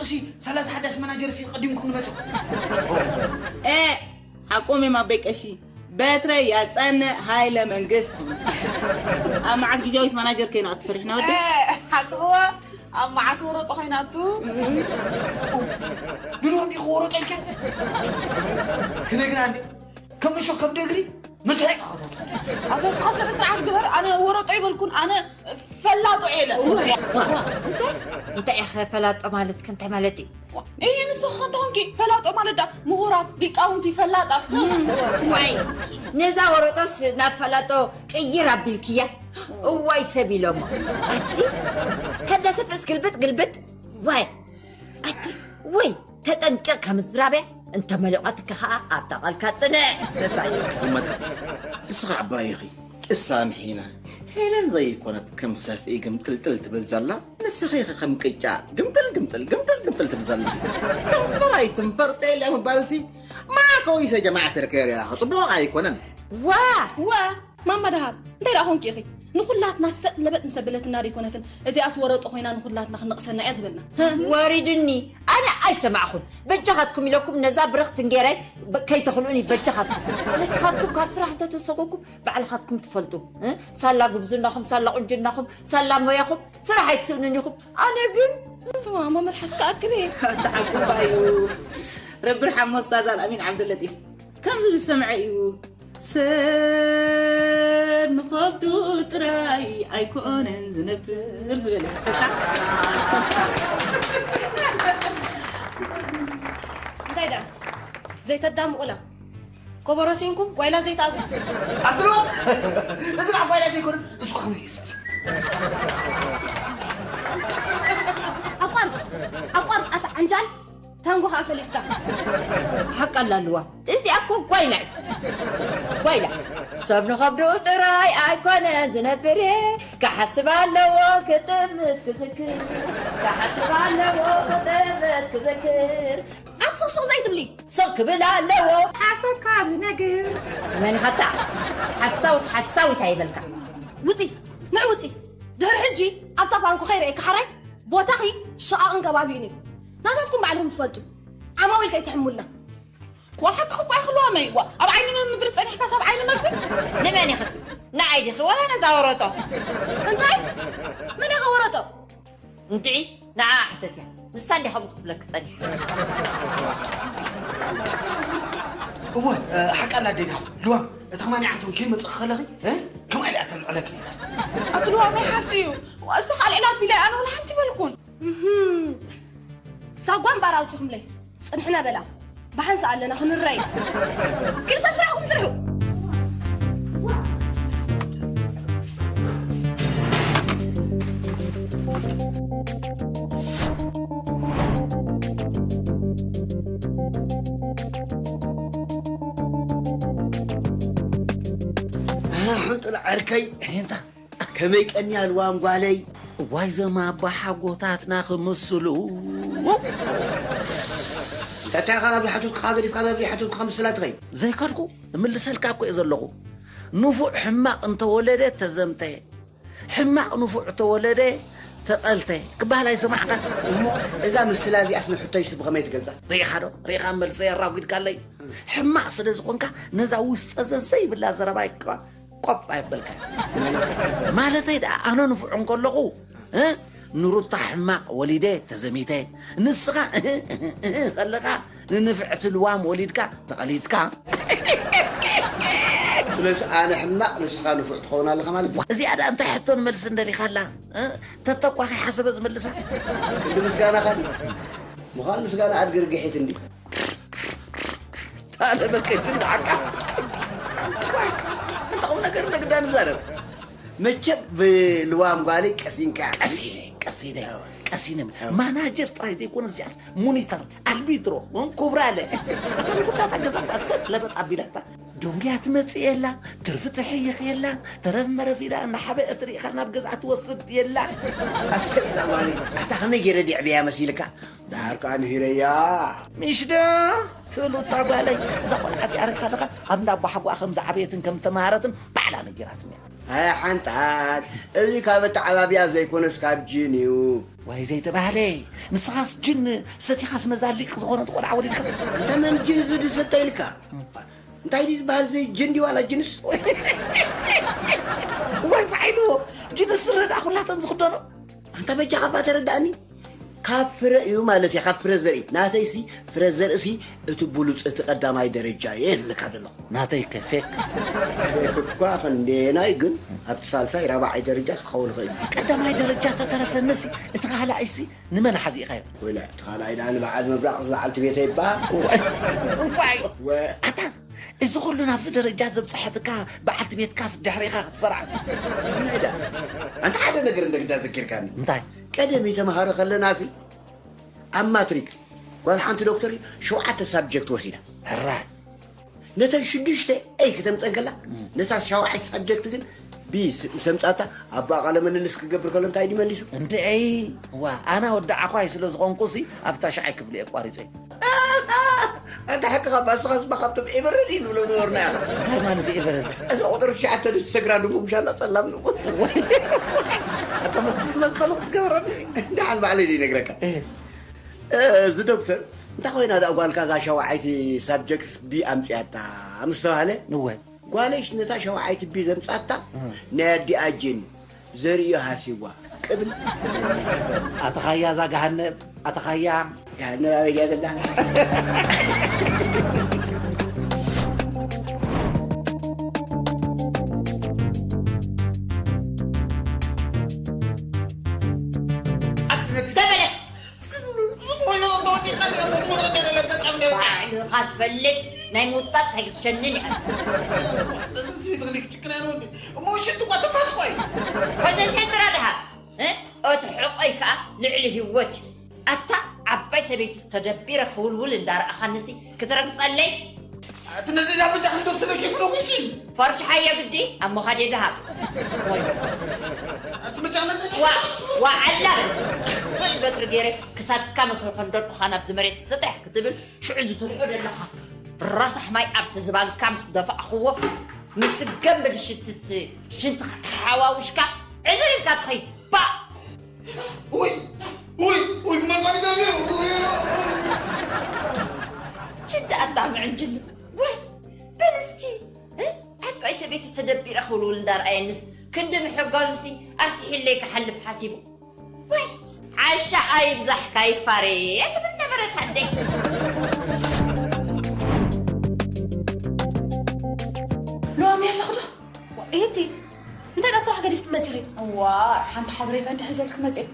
እሺ፣ ሰላሳ ሓዳሽ መናጀር ሲ ቀዲምኩም ንመጽእ። ኤ፣ ሓቆም እዮም ኣበይ ቀሺ። በትረ ያጸንዕ ሃይለ መንግስት። ኣብ መዓት ግዜያዊት መናጀር ከይና እትፈሪሕና ወዲ። ሓቅዎ ኣብ መዓት ወረጦ ኮይናቱ። ድሮ እንዲኹ ወረጦ ኢልካ ክነግራ እንዲ ከም እሾ ከብዲ እግሪ ምስሕቅ። ኣቶ እስኻ ስነ ስርዓት ግበር። ኣነ ወረጦ ይበልኩን፣ ኣነ ፈላጦ እየ ኢለ። እንታይ እንታይ ኢኸ ፈላጦ ማለት እንታይ ማለት እዩ? ይህ ንስኻ እንተኾንኪ ፈላጦ ማለት ዳ ምሁራት ሊቃውንቲ ፈላጣት። ዋይ፣ ነዛ ወረጦስ ናብ ፈላጦ ቅይር ኣቢልክያ። እዋይ ሰብ ኢሎሞ። ኣቲ ከምዛ ሰፍእስ ግልብጥ ግልብጥ። ዋይ ኣቲ ወይ ተጠንቀቅ ከምዝራብያ። እንተመሊቋትካ ከዓ ኣብታ ቃልካ ፅንዕ ምባል እዩ። እመታ ንስኻ ዓባይ ኢኺ። ቅሳምሒና ሄለን ዘይኮነት ከም ሰፍኢ ግምጥልጥል ትብል ዘላ፣ ንስኺ ኢኺ ከም ቅጫ ግምጥል ግምጥል ግምጥል ግምጥል ትብል ዘላ። ትንፈር ኣይትንፈር ጤልያ ምባልሲ ማዕከዊሰ ጀማዕት ርከርያ ጽቡቕ ኣይኮነን። ዋ ወ ማማ ደሃብ እንታይ ደኣ ኾንኪ ኢኺ? ንኹላትና ሰጥ ለበጥ ምስ ኣበለትና ደይኮነትን እዚኣስ ወረጦ ኮይና ንኹላትና ክነቕሰና እያ ዝበልና። ወሪድኒ። ኣነ ኣይሰማዕኹን። በጃኻትኩም ኢለኩም ነዛ ብርኽቲ እንጌራይ ከይተኽልኡኒ በጃኻትኩም። ንስኻትኩም ካብ ስራሕ እንተተሰጎኩም ባዕልኻትኩም ትፈልጡ። እ? ሳላ ጉብዝናኹም፣ ሳላ ቁንጅናኹም፣ ሳላ ሞያኹም ስራሕ ኣይትስእኑን ኢኹም። ኣነ ግን ማማ መልሓስካ ኣክብ። ኣተሓቁባ እዩ። ረቢ ርሓሞ ኡስታዝ ኣልኣሚን ዓብዱለጢፍ ከምዚ ምስ ሰምዐ እዩ ሰብ ንኸብዱ ጥራይ ኣይኮነን ዝነብር ዝበለ። እንታይ ደኣ ዘይተዳምቑላ ኮቦሮ ሲንኩም ጓይላ ዘይትኣቡ። ኣትሎ እዚ ጓይላ ዘይኮነ እዚ ከምዚ ይሰሰ ኣቋርፅ ኣቋርፅ ኣታ ዓንጃል ታንጎ ከዓ ፈሊጥካ። ሓቃ ኣላልዋ። እዚኣ እኮ ጓይላ እዩ። ጓይላ ሰብ ንኸብዱ ጥራይ ኣይኮነ ዝነብር፣ ክሓስብ ኣለዎ ክጥምት ክዝክር፣ ክሓስብ ኣለዎ ክጥምት ክዝክር። ኣቲ ስቕስቕ ዘይትብሊ። ስቕ ክብል ኣለዎ ሓሶት ካብ ዝነግር። መን ኸታ ሓሳውስ ሓሳዊት ኣይበልካ። ውፂ ንዕ ውፂ። ድሕሪ ሕጂ ኣብታ ባንኩ ከይረኤካ ሓራይ ቦታኺ ሽቓቕን ከባቢኡን እዩ። ናታትኩም ባዕልኹም ትፈልጡ። ዓማዊል ከይትሕሙልና። ዋ ሓቅኺ እኳ ይኽልዋ መይ ዋ ኣብ ዓይኒ ምድሪ ጸኒሕካ ሳብ ዓይኒ መግቢ። ንመን ኢኺ? ንዓይ ዲኺ ወላ ነዛ ወረጦ? እንታይ? መን ኢኻ ወረጦ? እንድዒ ንዓ ሕተት እያ። ንሳ እንዲያ ከምኡ ክትብለኪ ጸኒሓ። እወ ሓቃ ኣላ ኣዴና ልዋም እቲ ከማን ይዓንተው ከይመጽእ ከለኺ ከምኣ ኢላ እያ ተልዕለኪ። ኣቲ ልዋም ኣይሓስ እዩ። እስኻ ልዕላ ቢላ ኣነ ወላ ሓንቲ በልኩን። ሳጓ እምበኣር ኣውፂኹምለይ ፅንሕና በላ ብሓንሳ ኣለና ክንረይ ክልሰ ስራሕኩም ስርሑ። ሕንጥላ ዕርከይ ሄንታ ከመይ ቀንያ ልዋም ጓለይ። ዋይ ዘም ኣባ ሓጎታትና ክምስሉ። ታታ ካብ ዝሓቱት ካብ ገዲፍካ ናብ ዝሓቱት ካብ ምስላ ትኸይ ዘይከድኩ እምልሰልካ እኮ እየ ዘለኹ። ንፉዕ ሕማቕ እንተወለደ ተዘምተ፣ ሕማቕ ንፉዕ ተወለደ ተቐልተ ክበሃል ኣይሰማዕካ። እሞ እዛ ምስላ እዚኣስ ንሕቶይስ ብኸመይ ትገልጻ? ርኢኻ ዶ? ርኢኻ መልሰ የራጒድካለይ። ሕማቕ ስለ ዝኾንካ ነዛ ውስጠ ዘዘይብላ ዘረባ ይካ ቆብ ኣይበልካ። ማለተይ ደኣ ኣነ ንፉዕ እንከለኹ እ ንሩታ ሕማቕ ወሊደ ተዘሚተ፣ ንስኻ እህ እህ እህ ከለኻ ንንፍዕቲ ልዋም ወሊድካ ተቐሊጥካ። ስለዚ ኣነ ሕማቕ ንስኻ ንፉዕ ትኸውን ኣለኻ ማለት እዩ። እዚኣ ደኣ እንታይ ሕቶ ንመልሲ እንደሊኻ ኣላ? እ? ተተኳኺ ሓሰበ ዝመልሳ። ክንዲ ምስጋናኻ ድዩ? ምዃን ምስጋና ኣድጊ ርግሒት እንዲ። ኣነ በልከ ይትንዓካ። እንታይ ቁም ነገር እንደ ግዳ ንዛረብ። መቸም ብልዋም ጓለይ ቀሲንካ። ቀሲነ ቀሲነ ቀሲነ ማናጀር ጥራይ ዘይኮነ እዚኣስ ሞኒተር ኣልቢትሮ ኩብራለ እታ ንኩላታ ገዛ እኳ ሰጥ ለበጥ ኣቢላታ። ደውያ ትመጽእ የላ፣ ትርፊ ትሕይኽ የላ፣ ተረፍ መረፍ ኢላ እናሓበአት ርኢኻ ናብ ገዝኣ ትወስድ የላ። ኣሰይ እዛ ጓለይ ኣታ ከመይ ገይረ ዲዕብያ መሲልካ? ደሓር ከኣ ንሂረያ። ምሽ ዶ ትብሉ እታ ጓለይ፣ እዛ ቆልዓ እዚኣ ርኢኻ ኣለኻ ኣብ እንዳ ኣቦሓጎኣ ከም ዝዓበየትን ከም ዝተምሃረትን ባዕላ ነጊራትኒ እያ። ኣይ ሓንታት፣ እዚ ካብ ኣተዓባብያ ዘይኮነስ ካብ ጂን እዩ። ዋይ ዘይተባህለ፣ ንስኻስ ጅን ሰቲኻስ መዛሊቕ ዝኾነት ቆልዓ ወሊድካ። እንተ መን ጅን እዚ ድሰተ ኢልካ እንታይ ድዩ ዝበሃል? እዚ ጅን ድዩ ዋላ ጅንስ? ዋይ ፋዒሉ፣ ጅንስ ዝረዳ ኩላተን ዝኽደኖ። ኣንታ በጃኻ እባ ተረዳእኒ። ካብ ፍረ እዩ ማለት እየ፣ ካብ ፍረ ዘርኢ። ናተይሲ ፍረ ዘርእሲ እቲ ብሉፅ፣ እቲ ቀዳማይ ደረጃ እየ ዝብለካ ዘለኹ። ናተይ ከ ፌክ። ፌክ እኳ ክንደየናይ ግን ኣብቲ ሳልሳይ ራብዓይ ደረጃ ክኸውን ይኽእል እዩ። ቀዳማይ ደረጃ ተተረፈንሲ እቲ ካልኣይሲ ንመን ሓዚእኻዮ? ወላ እቲ ካልኣይ ደኣ ንበዓል ምብራቕ ዝበዓልቲ ቤተ ይበሃል። ዋይ ኣታ እዚ ኩሉ ናብዚ ደረጃ ዘብፅሐትካ በዓልቲ ቤትካስ ድሕሪኻ ክትሰርዓ። ናይ ደኣ ኣንተ ሓደ ነገር እንደግዳ ዘኪርካኒ። እንታይ? ቀደም ይተምሃረ ከለናሲ ኣብ ማትሪክ ጓል ሓንቲ ዶክተር ሸውዓተ ሳብጀክት ወሲዳ። ሕራይ ነተን ሽዱሽተ ኤይ ክተምፀን ከላ ነታ ሻውዓይ ሳብጀክት ግን ቢ ምስ ኣምፃታ ኣቦኣ ቃለ ምልልስ ክገብር ከሎ እንታይ ድዩ መሊሱ? እንድዒ ዋ ኣና ወዲ ዓኳይ ስለ ዝኾንኩ ሲ ኣብታ ሻዓይ ክፍሊ ኣቋሪፀ እዩ። ኣንታ ሓቅኻ ባስኻስ ባ ካብቶም ኤቨረድ እዩ ንብሎ ነበርና ኢኻ። እንታይ ማለት እዩ ኤቨረድ? እዚ ቁጥሪ ትሽዓተ ዝሰግራ ድሙ ምሻላ ጸላም ድሙ። ኣታ መስ- መሰሉ ክትገብረኒ። ደሓን ባዕለይ ይነግረካ። እዚ ዶክተር እንታይ ኮይና ደኣ ጓልካ እዛ ሸዋዓይቲ ሳብጀክትስ ቢ ኣምፅያታ ምስ ተባህለ እወ ጓለይስ ነታ ሸዋዓይቲ ቢ ዘምፃታ ናይ ኣዲኣ ጅን ዘርእዮ ሃሲዋ ቅብል ኣተኻያ እዛ ገሃነብ ኣተኻያ ገሃነብ ኣበይ ድያ ዘላ ባዕልኻ ትፈልጥ ናይ ምውጣጥ ኣይግድሸንን እያ። እዚ ስሚት ክሊክ ችክና ነው እንዴ? እሞ ሽንት እኳ ትንፋስ እኳ እዩ። ኮሰ ሸንትራ ድሃ እ? እቲ ሕቆይ ከዓ ልዕሊ ህይወት እዩ። ኣታ ዓባይ ሰበይቲ ተደቢረ ክውልውል እንዳረኣኻንሲ ክትረግፀለይ እቲ ነደዳ በጃ ክንዶ ስለ ኬፍ ነው እሺ። ፈርሽሓዮ ግዲ ኣብ መኻዴ ድሃብ። ወይ እቲ መጫ ነደዳ ዋ ዋ ዓላ በል። ወይ በትሪ ገይረ ክሳድካ መስርሖ እንደርኩኻ ናብዚ መሬት ስጥሕ ክትብል ሽዑ ዝትሪኦ ዘለኻ ረሳሕ ማይ ኣብቲ ዝባንካ ምስ ደፋእኽዎ ምስ ገምድ ሽትት ሽንትኻ ተሓዋውሽካ ዕዝር ኢልካ ትኸይድ ባ ውይ ውይ ውይ ግመል ባኒ ጃኒ ሽዳ ኣጣምዕን ጅል ወይ በል እስኪ እ? ዓባይ ሰበይቲ ተደቢረ ክውልውል እንዳርኣየንስ ክንዲ ምሕጋዙሲ ኣርሲሒለይ ክሓልፍ ሓሲቡ ወይ ዓሻ ኣይብዛሕካ ይፋሬ ትብል ነበረት ኣደይ። ሎሚ ኣለኹ ዶ? እቲ እንታይ ዳ ስራሕ ገዲፍኪ መፂኺ? እዋ ሓንቲ ሓበሬታ እንድሕር ዘልክ መፅእ።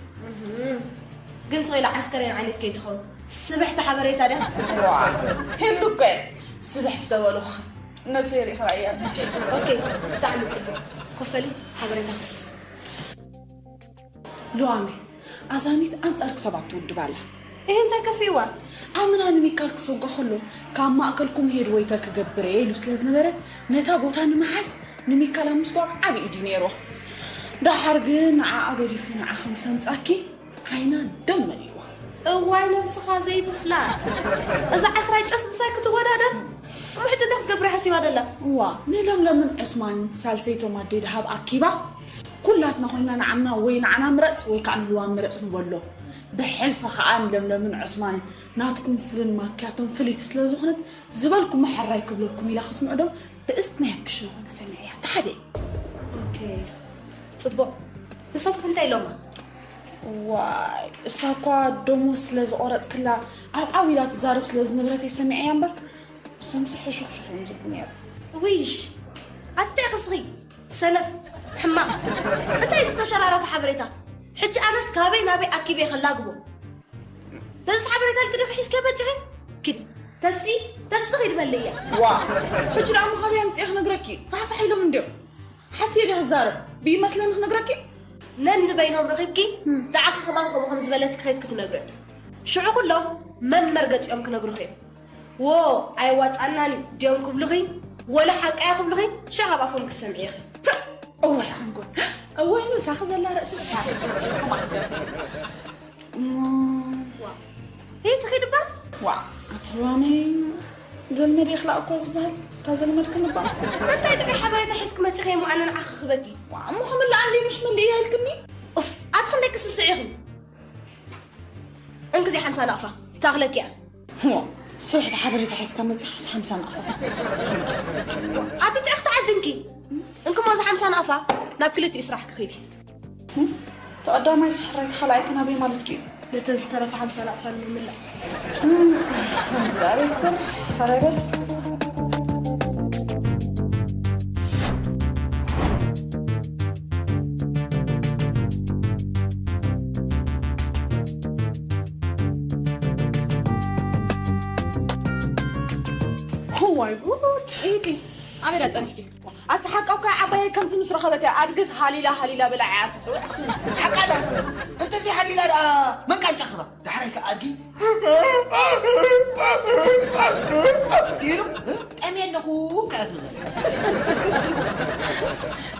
ግን ስኺ ኢላ ዓስከሬን ዓይነት ከይትኸውን ስብሕቲ ሓበሬታ ድያ? ዋ ሄሉ እኮ እየ ስብሕቲ ተበሉኽ ነብሰይ ሪእኽዋ እያ። ኦኬ ብጣዕሚ ፅቡቅ ኮፈሊ ሓበሬታ ክስስ። ሉዋሜ ኣዛሚት ኣንጻርኪ ሰባት ትውድብ ኣላ። እህ እንታይ ከፊእዋ? ኣምና ንሚካል ክሰጓ ከሎ ካብ ማእከልኩም ሄድ ወይተር ክገብር እየ ኢሉ ስለ ዝነበረ ነታ ቦታ ንምሓዝ ንሚካል ኣብ ምስጓግ ዓቢ ኢድ እዩ ነይርዎ። ደሓር ግን ንዓኣ ገዲፉ ንዓኺ ምስ ኣምጻኪ ዓይና ደም መሊእዋ። እዋይ ነብስኻ ዘይብፍላጥ እዛ ዓስራይ ጨስ ምሳይ ክትወዳደር እሞ ሕጂ እንታይ ክትገብር እያ ሓሲባ ደላ? እዋ ንለምለምን ዑስማንን ሳልሰይቶም ኣደይ ደሃብ ኣኪባ ኩላትና ኮይና ንዓምና ወይ ንዓና ምረፅ ወይ ከዓ ንልዋም ምረፅ ንበሎ። ብሕልፊ ከዓ ንለምለምን ዑስማንን ናትኩም ፍሉን ማክያቶም ፍልይቲ ስለዝኾነት ዝበልኩሞ ሕራይ ክብለኩም ኢላ ክትምዕዶም ትእዝቲ ናይ ኣክሽን ዝኾነ ሰሚዐያ። እቲ ሓደ እዩ። ኦኬ ፅቡቕ። ንሶም እንታይ ኢሎማ? ዋይ እሳ እኳ ደሞዝ ስለ ዝቆረፅክላ ዓው ዓው ኢላ ትዛረብ ስለ ዝነበረት እየ ሰሚዐያ እምበር እሶምሲ ሕሹኽሹኽ እዮም ዝብሉ ነይሮም። ውይሽ ኣቲ እንታይ ኢኺ እስኺ ሰነፍ ሕማቕ እንታይ ዝተሸራረፈ ሓበሬታ ሕጂ ኣነስ ካበይ ናበይ ኣኪበ ከላግቦ ነዚ ሓበሬታ ልክድኺ ሒዝኪ መፂኺ ኪዲ ተሲ ተሲ ኺድ በልያ ዋ ሕጂ ደኣ ምኻበይ ኣምፅኤ ክነግረኪ ፋሕፋሕ ኢሎም እንድዮም ሓስየ ድየ ክዛረብ ብይመስለኒ ክነግረኪ ነንበይኖም ረኺብኪ ንዓኺ ከማን ከምኡ ከም ዝበለትኪ ኸይድ ክትነግረን ሽዑ ኩሎም መመርገፂኦም ክነግሩኺ እዮም ዎ ኣየዋፃናን እዩ ድዮም ክብሉኺ ወላ ሓቃ እያ ክብሉኺ ሽዓ ኣብ ኣፎም ክትሰምዒ ኢኺ እዋይ ሓንጎል እዋይ ምሳኺ ዘላ ርእሲ ስሓ ከማኽገር ይትኺድ እባ ዋዕ ኣትዋመይ ዘልመድ ይኽላእ እኮ ዝበሃል እታ ዘልመድክን እባ እንታይ ጥዑይ ሓበሬታ ሒዝኪ መፂኺ እሞ ኣነ ንዓኺ ክበኪ ዋዕ እሞ ክምልኣ እንዲ ምሽ መልእ እያ ኢልክኒ ኡፍ ኣቲ ክንደይ ክስስዕ ኢኹም እንክዚ ሓምሳ ናቕፋ ታኽለኪያ። እሞ ስብሕቲ ሓበሬታ ሒዝካ መፂኻስ ሓምሳ ናቕፋ? ኣቲ እንታይ ክትዓዝንኪ? እንክሞ እዚ ሓምሳ ናቕፋ ናብ ክልቲኡ ስራሕ ክኺድ እዩ። እቲ ቀዳማይ ስሕራይ እቲ ካልኣይ ከ ናበይ ማለትኪ እዩ? ነተን ዝተረፋ ሓምሳ ናቕፋ ንምምላእ። እዚ ኣበይ ክተርፍ? ኧረ በል። እዋይ ጉድ! ኢቲ ኣበይ ዳ ጸኒሕኪ? ኣታ ሓቃውካ ዓባየይ ከምዚ ምስ ረኸበት እያ ኣድግስ ሃሊላ ሃሊላ በላ እያ ትጽውዕ ክትብል። ሓቃ ዳ እንተዚ ሓሊላ ደኣ መን ቃንጫ ክባ ዳሕራይ ከ ኣድጊ ትኢሉ ጠምየ ኣለኹ ከኣ ትብል።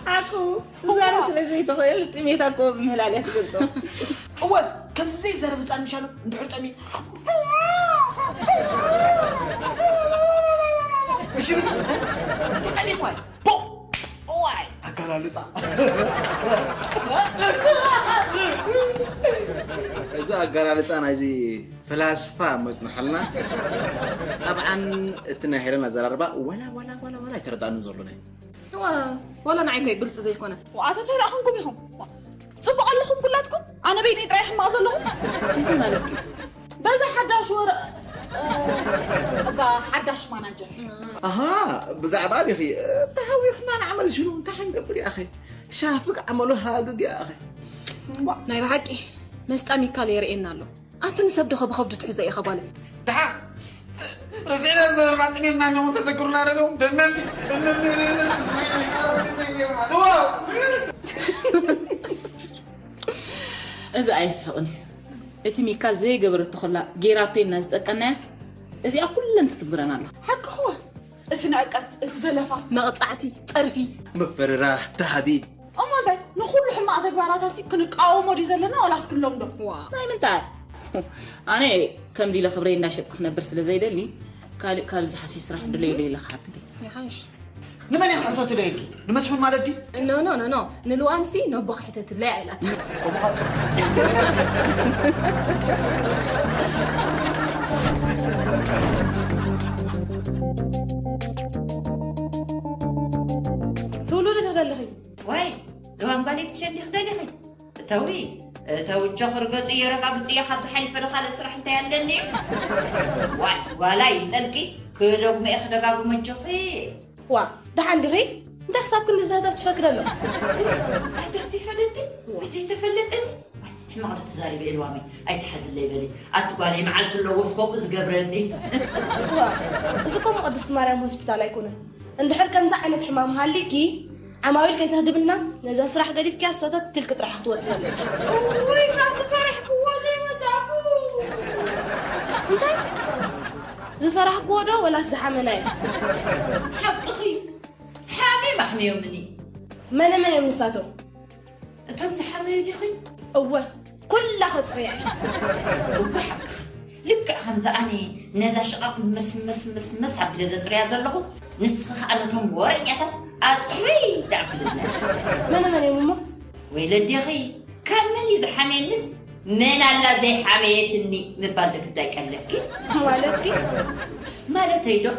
ሓቁ ትዛረብ ስለ ዘይትኽእል ጥሜታ እኮ ብምህላል እያ ትገልጾ። እወ ከምዚ ዘይዛረብ ህፃን ምሻሉ እንድሕር ጠሚ ሽብል እንተ ጠሚ እኳ እዋይ ኣገላልፃ እዚ ኣገላልፃ ናይዚ ፈላስፋ መፅንሐልና። ጠብዓን እቲ ናይ ሄለን ኣዘራርባ ወላ ወላ ወላ ወላ ኣይተረዳእንን ዘሎ ናይ እዋ፣ ዋላ ንዓይ እኮ እዩ ግልፂ ዘይኮነ። ኣቶ ተራእኹምኩም ኢኹም። ጽቡቕ ኣለኹም ኩላትኩም? ኣነ በይነይ ጥራይ ሕማቕ ዘለኹ? እንታይ ማለት እዩ? በዛ ሓዳሽ ወረ እባ ሓዳሽ ማናጀር ኣሃ ብዛዕባ ዲኺ ተሃዊኽና ንዓመል ሽሉ እንታይ ክንገብር ይኣኸ ሻፍግ ዓመሉ ሃግግ ይኣኸ ናይ ብሓቂ መስጣ ሚካል የርእየና ኣሎ። ኣቲ ንሰብ ዶ ከብኸብዱ ትሕዞ ኢኻ ጓለ? ደሓ ረሲዕና ዝነበርና ጥሜትና እሞ ተዘክሩና ደለዎም ደመም ደመም እዚ ኣየስሕቕን እዩ። እቲ ሚካል ዘይገበረቶ ከላ ጌራቶ ኢልና ዝጠቀናያ እዚኣ ኩለን ትትግብረና ኣላ። ሓቅኽዎ። እቲ ንዕቀት እቲ ዘለፋ መቕጻዕቲ፣ ጸርፊ። ምፍርራህ፣ ተሃዲድ። እሞ እንታይ ንኹሉ ሕማቕ ተግባራታሲ ክንቃወሞ ድዩ ዘለና ዋላስ ክንለምዶ? ዋ ናይ ምንታይ ኣነ ከምዚ ኢለ ክብረይ እንዳሸጥኩ ክነብር ስለ ዘይደሊ ካልእ ካብ ዝሓሸ ስራሕ ድለይለ ኢለ ክሓትት እየ። ይሓይሽ ንመን እየ ክሕተትለ ኢልኪ ንመስፍን ማለት ድዩ ኖ ኖ ኖ ኖ ንልዋምሲ ነቦ ክሕተትለይ ኣይላታ እቡኻቱ ትውሉድ ተደለኺ ዋይ ለዋም ጓለይ ክትሸንዲ ክደሊኺ እተዊ እተውጆ ክርገፁ እየ ረጋግፁ እየ ካብዚ ሓሊፈ ዶ ካልእ ስራሕ እንታይ ኣለኒ እዩ ዋይ ጓላ ይጠልቂ ክደግሞ እየ ክደጋግሞ ኣጆኺ ዋ ደሓን ዲኺ እንታይ ክሳብ ክንዲ ዝህተፍ ትፈክደ ኣሎ ኣተኽቲ ፈደቲ ወይ ዘይተፈለጠኒ ሕማቕ ዶ ተዛሪበ እየ ልዋመይ ኣይትሓዝለይ በሊ ኣቲ ጓለይ መዓልቲ ኣለዎስ ከምኡ ዝገብረኒ ዋ እዚ እኮ ቅድስቲ ማርያም ሆስፒታል ኣይኮነን እንድሕር ከምዚ ዓይነት ሕማም ሃሊኪ ዓማዊል ከይተህድብልና ነዛ ስራሕ ገዲፍኪያ ሰተት ኢልኪ ጥራሕ ክትወፂ ኣለኪ እውይ ካብ ዝፈራሕክዎ ዘይመፃእኩ እንታይ ዝፈራሕክዎ ዶ ወላስ ዝሓመናዮ ሓቅኺ ሓምዮም ኣሕምዮምኒ መነ መን እዮም ንሳቶም እቶም ዝሓመዩ ዲኺ እወ ኩላ ከፅርያ እየ እወ ሓቅኺ ልክዕ ከምዚ ኣነ ነዛ ሽቓቕ ምስ ምስ ምስ ምስ ኣቢለ ዘፅርያ ዘለኹ ንስኺ ከዓ ነቶም ወረኛታት ኣፅሪ ዳኣብልና መነ መን እዮም እሞ ወይለዴኺ ካብ መን እዩ ዝሓመየኒስ መን ኣላ ዘይሓመየትኒ ምባል ዶ ግዳይ ቀለኪ ማለትኪ ማለተይ ዶ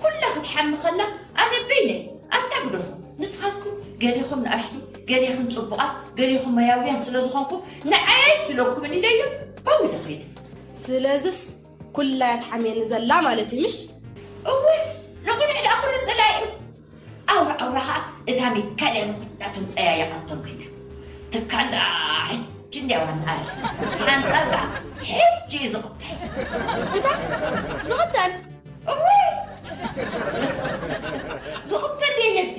ኩላ ክትሓሚ ከላ ኣነ በይነይ ኣታ ግደፉ ንስኻትኩም ገሌኹም ንኣሽቱ ገሌኽን ፅቡቓት ገሌኹም መያውያን ስለ ዝኾንኩም ንዓይ ኣይትለኩምን ኢለዮም በው ኢለ ኸይደ ስለዝስ ኩላ እያ ትሓምየኒ ዘላ ማለት እዩ ምሽ እወ ንቑንዕ ደኣ ኩሉ ፅላኢ እዩ ኣውራ ኣውራ ኸዓ እታ ሚካል እያ ንኹላቶም ፀያያቓቶም ከይዳ ትካል ደኣ ሕጂ እንድያ ዋና ኣረ ሓንጣል ከዓ ሕጂ እዩ ዝቕተል እንታይ ዝቕተል እወ ዝቕተል ደይነዲ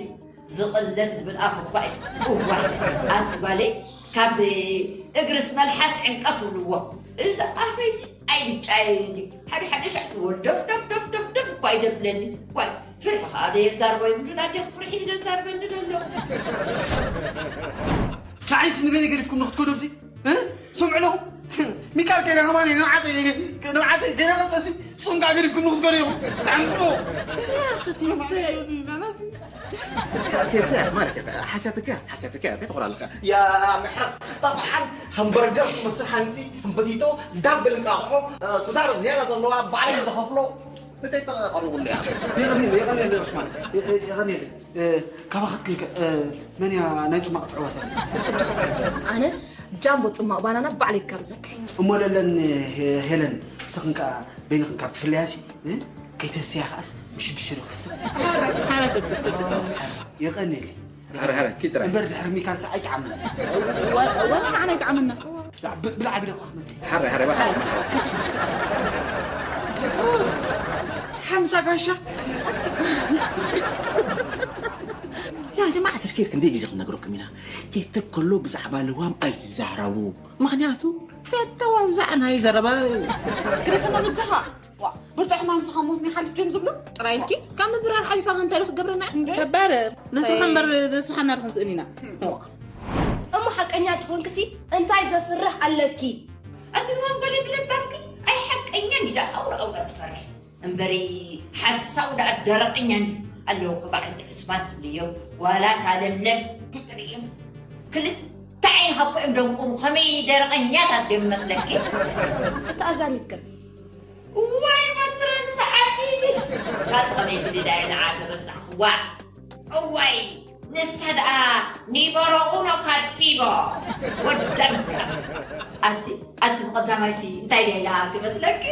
ዝቕለል ዝብል ኣፍ እኳ እዩ እዋይ ኣንቲ ጓለይ ካብ እግርስ መልሓስ ዕንቀፍ ይብልዎ እዚ ኣፈይሲ ኣይብጫየኒ ሓደ ሓደ ሻዕ ወልደፍ ደፍ ደፍ ደፍ ደፍ እኳ ይደብለኒ ዋይ ፍርሒ ከዓ ደየዛርቦ ይብሉን ኣዴ ፍርሒ ደዛርበኒ ደሎ ንዓይስ ንበይነ ገዲፍኩም ንክትከዱ ኣብዚ ስምዑ ኣለኹ ሚካል ከይዳ ከማን ንብዓተይ ንብዓተይ ከይነቐፀሲ ንስኹም ከዓ ገዲፍኩም ንክትከዱ ኢኹም ዓምፅሞ ተተ ማለት እያ ሓስያትካ ሓስያትካ እያ ተቆራልካ ያ ምሕረት ጠብሓን ሃምበርገር ትመስል ሓንቲ ሰንበቲቶ ዳብል እንቃቑሖ ስጋር ዝያዳ ዘለዋ ባዕለይ ዝኸፍሎ እተይ ተቐርቡሉ እያ። የቐኒለ የቐኒለ ዑስማን የቐኒለ። ካባኻትክን ከ መን እያ ናይ ጭማቕ ትዕወተ? እድኻትት ኣነ ጃምቦ ጽማቕ ባናና ባዕለይ ክጋብዘካ እየ። እሞ ለለን ሄለን ንስኽን ከኣ በይንኽን ካብ ትፍለያሲ ከይተስያ ከኣስ ምሽብሽር ክፍትፍት። የቐኒል። ሃረ ሃረ ኪድ ጥራይ። እምበር ድሕሪ ሚካል ሰዓይ ይጥዓመና። ወላ ንዓና ይጥዓመና። ብላዕ ቢለ እኳ ክትመጽእ። ሃረ ሃረ ባኻ። ሓምሳ ጋሻ። ያ ጀማዓ ተፍኪር ክንደይ ግዜ ክነግረኩም ኢና። ቴተ ከሎ ብዛዕባ ልዋም ኣይትዛረቡ። ምኽንያቱ ተተዋዛዕ ናይ ዘረባ ግደፈና በጃኻ። ዋ ብርቱዕ ሕማም ዝኸሞት ናይ ሓልፍ ድዮም ዝብሉ? ጥራይ ኢልኪ ካብ ምብራር ሓሊፋ ከ እንታይ ዶ ክትገብረና እያ? ተባረር ንስኻ እምበር ዘስብሓና ዶ ክንስእን ኢና። እሞ ሓቀኛ ትኾንክሲ እንታይ ዘፍርህ ኣለኪ? ኣቲ ንወንበሊ ብለባብኪ ኣይ ሓቀኛ እንዲዳ ኣውራ ኣውራ ዝፈርህ እምበሪ ሓሳው ደኣ ደረቐኛ እንዲ ኣለዉ ክባዕል ትዕስባን ትብልዮ ዋላ ታለምለም ትትርእዮም ክልተ ዓይንኻ እኮ እዮም ደንቁሩ ከመይ ደረቐኛታት ድዮም መስለኪ? ኣቲ ኣዛሚትክን እዋይ መትረስዓኒ ኣቲ ከመይ ብልዳየ ንዓ ትረስዕዋ እዋይ ንሳ ደኣ ኒበሮ ኡኖ ካቲቦ ወዳሚትካ ኣቲ ኣቲ ብቐዳማይሲ እንታይ ደላ ክመስለኪ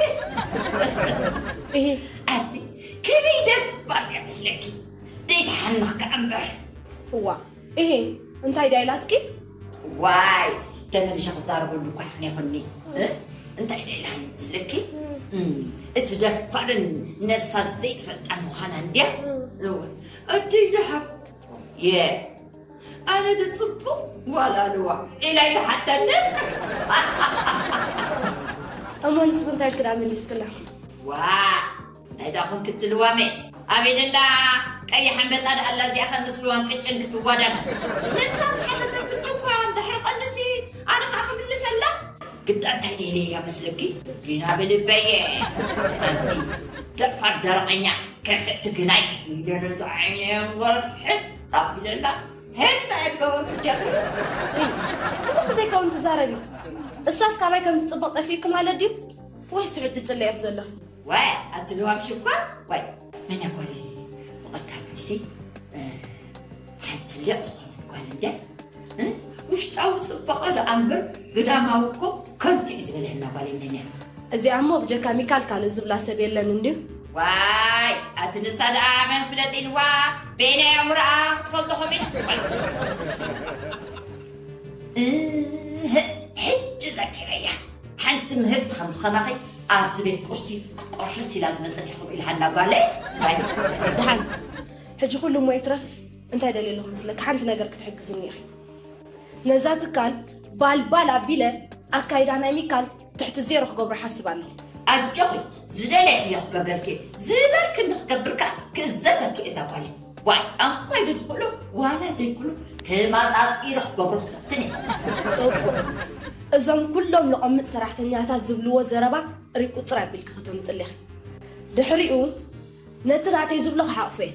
እሂ ኣቲ ከመይ ደፋር እያ መስለኪ ደይትሓንኽ ከኣ እምበር እዋ እሂ እንታይ ደኣ ኢላትኪ ዋይ ተመልሸ ክዛረበሉ እኳ ይኹን ይኹኒ እ? እንታይ ደላ ይመስለኪ እም፣ እቲ ደፋርን ነብሳ ዘይትፈልጣን ምዃና እንድያ እወ ኣደይ ደሃብ የ ኣነ ድጽቡቕ ጓል ኣለዋ ኢላ ኣይተሓተንን እሞ ንስኺ እንታይ ኢልኪ ደኣ መሊስክላ ዋ እንታይ ደኣ ኾንኪ እቲ ልዋመይ ኣበይ ደላ ቀያሕ ኣንበጣ ደኣ ኣላ እዚኣ ኸ ምስ ልዋም ቅጭን ክትዋዳድ ንሳ ዝሓተተትኒ እኳ እንድሕር ቀንሲ ኣነ ኸዓ ክምልሰላ ግዳ እንታይ ደልየ እያ መስለኪ ጊና ብልበየ ኣንቲ ደፋር ደረቐኛ ከፍእቲ ግናይ ኢለ ነዚ ዓይነ ወርሕጥ ኣቢለላ ሄድና እየ ዝገበርኩ ዲኺ እንታይ ከዘይከውን ትዛረቢ እሳስ ካባይ ከም ዝፅብቕ ጠፊእኪ ማለት ድዩ ወይስ ትሕጂ ጭለ እየ ዘለኺ ዋይ ኣቲ ልዋም ሽኮር ዋይ መን እያ ጓለይ ብቐዳማይሲ ሓንቲ ሊቕ ዝኾነት ጓል እንድያ ውሽጣዊ ፅባቐ ደኣ እምበር ግዳማዊ እኮ ከንቱ እዩ ዝበለና ጓለይ መን እያ እዚኣ እሞ ብጀካ ሚካል ካልእ ዝብላ ሰብ የለን እንድዩ ዋይ ኣቲ ንሳ ደኣ መን ፍለጥ ኢልዋ በይናይ ኣእምሮኣ ክትፈልጦ ከመይ ሕጂ ዘኪረያ ሓንቲ ምህርቲ ከም ዝኸማኸይ ኣብዚ ቤት ቁርሲ ክትቆርስ ኢላ ዝመፀት ኢኹም ኢልሃና ጓለይ ይ ድሓን ሕጂ ኩሉ እሞ ይትረፍ እንታይ ደልየ ኣለኹ መስለኪ ሓንቲ ነገር ክትሕግዝኒ ኢኺ ነዛ ትካል ባልባል ኣቢለ ኣካይዳ ናይ ሚካል ትሕቲ ዜሮ ክገብሮ ሓስብ ኣለኹ ኣጆኺ ዝደለይኽዮ ክገብረልኪ ዝበልክኒ ክገብር ከኣ ክእዘዘኪ እዛ ጓለይ ዋይ ኣንኳይ ዶ ዝኽእሎ ዋላ ዘይክእሎ ተማጣጢረ ክገብሮ ክፍትን እየ። ፅቡቕ። እዞም ኩሎም ለቐምጥ ሰራሕተኛታት ዝብልዎ ዘረባ ሪቁፅር ኣቢልኪ ክተምፅልኺ። ድሕሪኡ ነቲ ናተይ ዝብሎ ክሓቑፎ እየ።